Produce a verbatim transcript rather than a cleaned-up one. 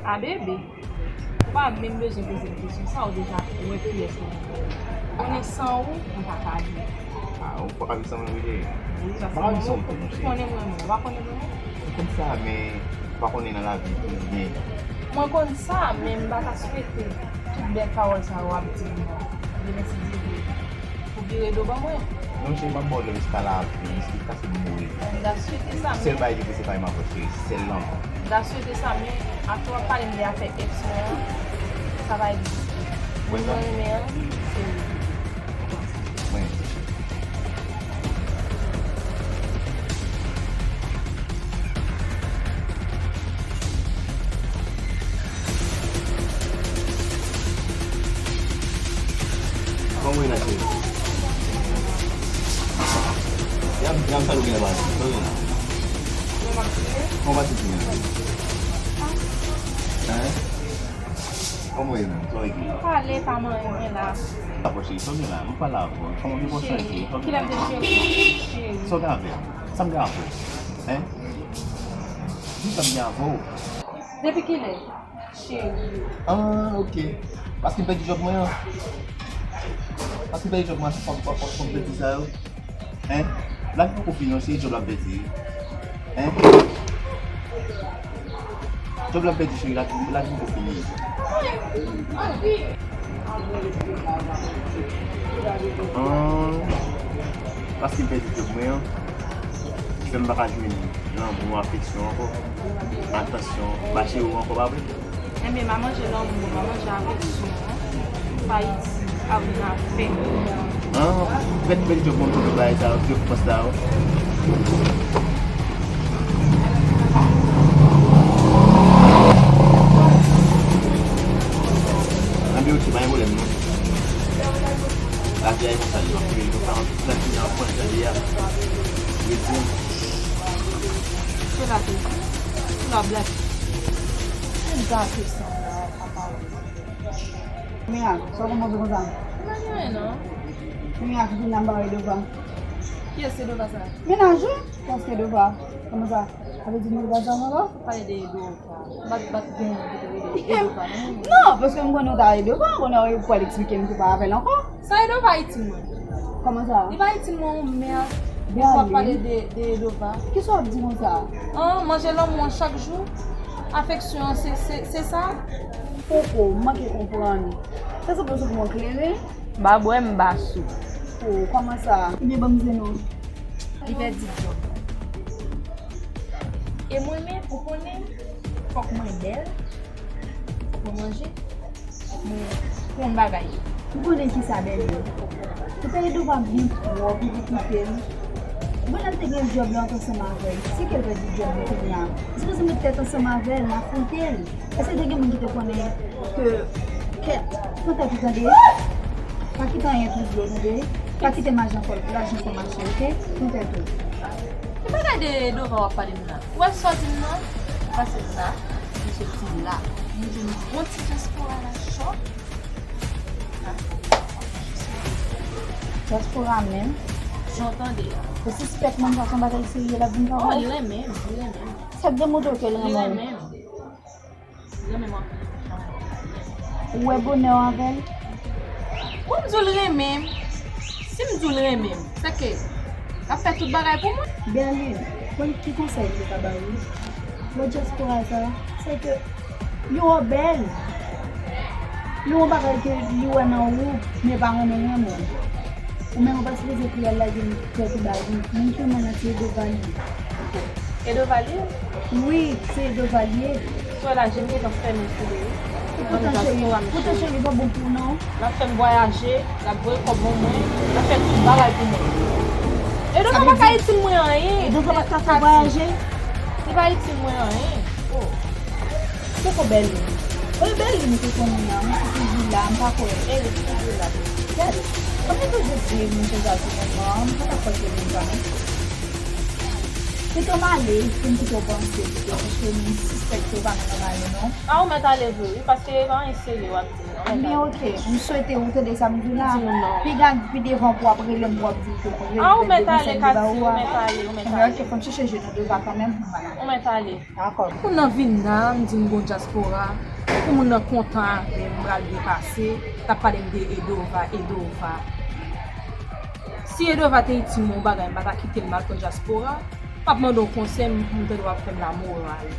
A bebe, ou pa menm bezwen poze m kesyon sa, ou deja wè kiyès mwen ye. Konnen san ou, mwen pa ka viv. Ah, ou pa ka viv san mwen, Willy? Wi, paske mwen, ou konnen mwen, mwen, ou pa konnen mwen, non? Mwen konn sa, men ou pa konnen nan lavi pou byen. Mwen konn sa, men m pa ta swete tout bèl pawòl sa yo w ap di m nan. Demen si Dye vle. Ou vire do ban mwen. Non, cheri, m ap ba w love jiska lavi, jiska se m mouri. M ta swete sa, men. Sèl bagay ki prese pa m avè w, cheri, sèl lanmou. M ta swete sa, men apre w ap pale m de afè ex mwen an, sa pa egziste. Moun mwen renmen an, se ou. Mwen. Kòman w ye la, cheri? Yam, yam, sa nou gen la, sa nou gen la? Kòman w pase jounen an? Hein? Kòman w ye menm? Sa w regle? Pale pa manyen mwen la. Sa bon, cheri, sa w gen la? Mwen pale avè w. Kòman w gen pou chanje? Kilè m te cheri? Cheri. Sa w gen avè m? Sa m gen avè w? Hein? Di sa m gen avè w. Depi kilè? Cheri. Ah, ok. Paske m pèdi djòb mwen an. Paske m pèdi djòb mwen an, se fòm, fòm, fòm pèdi sa yo. Hein? Lavi poko fini non, cheri, djòb la m pèdi. Hein? Djòb la m pèdi, cheri, lavi, lavi poko fini. Ah, paske m pèdi djòb mwen an, ki fè m pa ka jwenn lanmou, afeksyon ankò, atansyon, ba cheri w ankò, pa vre? Enben, m a manje lanmou, m a manje afeksyon an. Pa iti, a vin avè. Ah, fèt bèl djòb mwen pou bagay sa yo, djòb pòs la yo. Anben, ok, pa gen pwoblèm, non. Lavi a e konsa, li ap fini konsa, anpil nan fini an pran jan li a. Rezon. Se la te di. Se la blak. Mwen gate san la, papa. Mira, sa w konn panse konsa? Pa gen anyen, non. Mira, ki vin la m pa wè Edova. Kiyès Edova sa? Mennaj ou? Kiyès Edova? Kòman sa? Sa vle di nou pa janm anba? Pale de Edova. Bat, bat gen yon ki te rele Edova, non? Non, paske m konnen w ta Edova, konnen w pral eksplike m ki pa avè l ankò. Sa Edova itil mwen? Kòman sa? Li pa itil mwen yon mèd. Ou ap pale de, de Edova. Kisa w ap di konsa? An, manje lanmou an chak jou. Afeksyon an, se, se, se sa? Poko, m manke konprann. Sa sanble sou mwen klere. Ba bwè m ba sou. Oh, kòman sa? Ebyen, ban m di nou. Li pèdi djòb. E mwen menm, ou konnen, fòk mwen bèl, fòk mwen manje, fòk mwen konn bagay yo. Ou konnen kisa bèl ye? Ou te Edova byen twòp, epi kite m. Mwen lè m te gen djòb la, m t ansanm avè l. Se ke l pèdi djòb li kounye a. M sipoze met tèt ansanm avè l, m afwonte l. Èske te gen moun ki te konnen ke, kèt, pran tèt ou tande? Pa kite anyen twouble w tande? Pa kite mache ankò, lajan ankò mache, ok? Pran tèt ou. Ki bagay de Edova w ap pale m la? Ou wè sa w di m nan? Pase m la, m soti la. M jwenn bon ti dyaspora la chòk. Dyaspora menm. Jan w tande a. Ou sispèk menm sa se yon bagay serye l ap vin fè. Oh, li renmen m, li renmen m. Sa k demontre ke l renmen w? Li renmen m. Li renmen m anpil. Ou wè bonè w avè l? Wi, m di w l renmen m. Si m di w l renmen m, se ke l ap fè tout bagay pou mwen. Berline, konn ki konsèy m te ka ba ou? Lòt dyaspora sa, se ke li wè w bèl. Li wè yon bagay ke li wè nan ou, men pa renmen l renmen w. Ou menm ou pa sipoze pou al lage tèt ou ba li. Moun ki renmen l lan se Edova l ye. Edova l ye? Wi, se Edova l ye. Sou la, je m gentan fèmen sou li, wi. Poutan, cheri, poutan, cheri, pa bon pou ou, non. L ap fè m vwayaje, l ap voye kòb ban mwen, l ap fè tout bagay pou mwen. Edova pa ka itil mwen anyen. Edova pa ka fè vwayaje? Li pa itil mwen anyen. Oh. Poko Berline. Oye, Berline, m te konnen an, m te toujou la, m pa kwè. Berline, m toujou la. Gade, kòm li toujou di moun se sa tou kontan, m pa ta kwè se moun sa, non. Kite m ale, pou m kite w panse, paske m sispèk ke w pa nan nòmal non. A, ou mèt ale vre, wi, paske e pa anyen serye w ap di m nan. Ebyen, oke, m swete ou tande sa m di w la. Piga, pi devan pou w ap rele m, pou w ap di m ke m rele. A, ou mèt ale, Katy, ou mèt ale, ou mèt ale. Oke, fò m chèche je nan deva kanmenm pou m ale. Ou mèt ale. Dakò. Moun nan vin la, m di m gon dyaspora. Pou moun nan kontan avè m, m pral byen pase. L ap pale m de Edova, Edova. Si Edova te itil mwen yon bagay, m pa ta kite l m al pran dyaspora. M ap mande w konsèy, m tande w ap fè m lamoral.